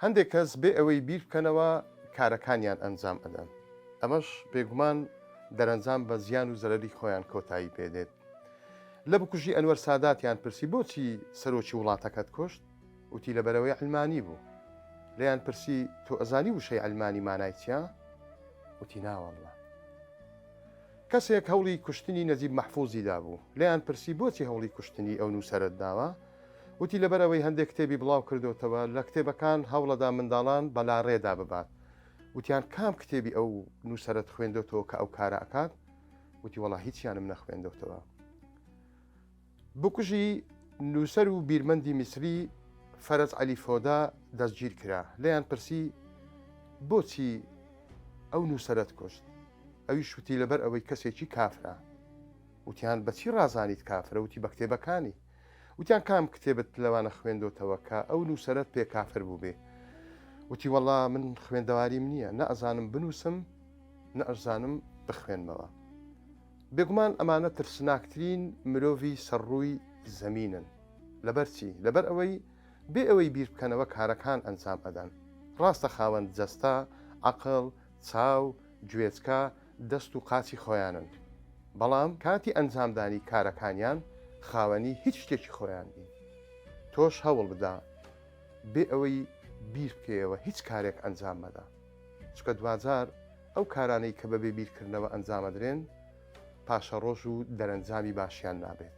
هەندێک کەس بێ ئەوەی بیر بکەنەوە کارەکانیان ئەنجام ئەدەن، ئەمەش بێگومان دەرەنجام بە زیان و زەرەری خۆیان کۆتایی پێ دێت. لە بکوژی ئەنوەر ساداتیان پرسی بۆچی سەرۆکی وڵاتەکەت کوشت؟ وتی لەبەرئەوەی عەلمانی بوو. لێیان پرسی تۆ ئەزانی وشەی عەلمانی مانای چیە؟ وتی ناوەڵڵا. کەسێک هەوڵی کوشتنی نەجیب مەحفوزی دابوو، لێیان پرسی بۆچی هەوڵی کوشتنی ئەو نووسەرەت داوە؟ وتی لەبەرئەوەی هەندێک کتێبی بڵاو کردۆتەوە، لە کتێبەکان هەوڵەدا منداڵان بە لاڕێدا ببات. وتیان کام کتێبی ئەو نووسەرەت خوێندۆتەوە کە ئەو کارە ئەکات؟ وتی وەڵا هیچیانم نەخوێندۆتەوە. بکوژی نووسەر و بیرمەندی میسری فەرەج عەلی فۆدە دەستگیر کرا، لێیان پرسی بۆچی ئەو نووسەرەت کوشت؟ ئەویش وتی لەبەر ئەوەی کەسێکی کافرە. وتیان بەچی ڕازانیت کافرە؟ وتی بە کتێبەکانی. وتیان کام کتێبت لەوانە خوێندۆتەوە کە ئەو نووسەرەت پێ کافر بووبێ؟ وتی وەڵا من خوێندەواریم نییە، نە ئەزانم بنووسم نە ئەشزانم بخوێنمەوە. بێگومان ئەمانە ترسناکترین مرۆڤی سەر ڕووی زەمینن. لەبەر چی؟ لەبەر ئەوەی بێ ئەوەی بیر بکەنەوە کارەکان ئەنجام ئەدەن. ڕاستە خاوەن جەستە، عەقڵ، چاو، گوێچکە، دەست و قاچی خۆیانن. بەڵام کاتی ئەنجامدانی کارەکانیان خاوەنی هیچ شتێکی خۆیان نین. تۆش هەوڵ بدە بێ ئەوەی بیر بکەیەوە هیچ کارێک ئەنجام مەدە. چونکە دواجار ئەو کارانەی کە بەبێ بیرکردنەوە ئەنجامەدرێن پاشەڕۆژ و دەرەنجامی باشیان نابێت.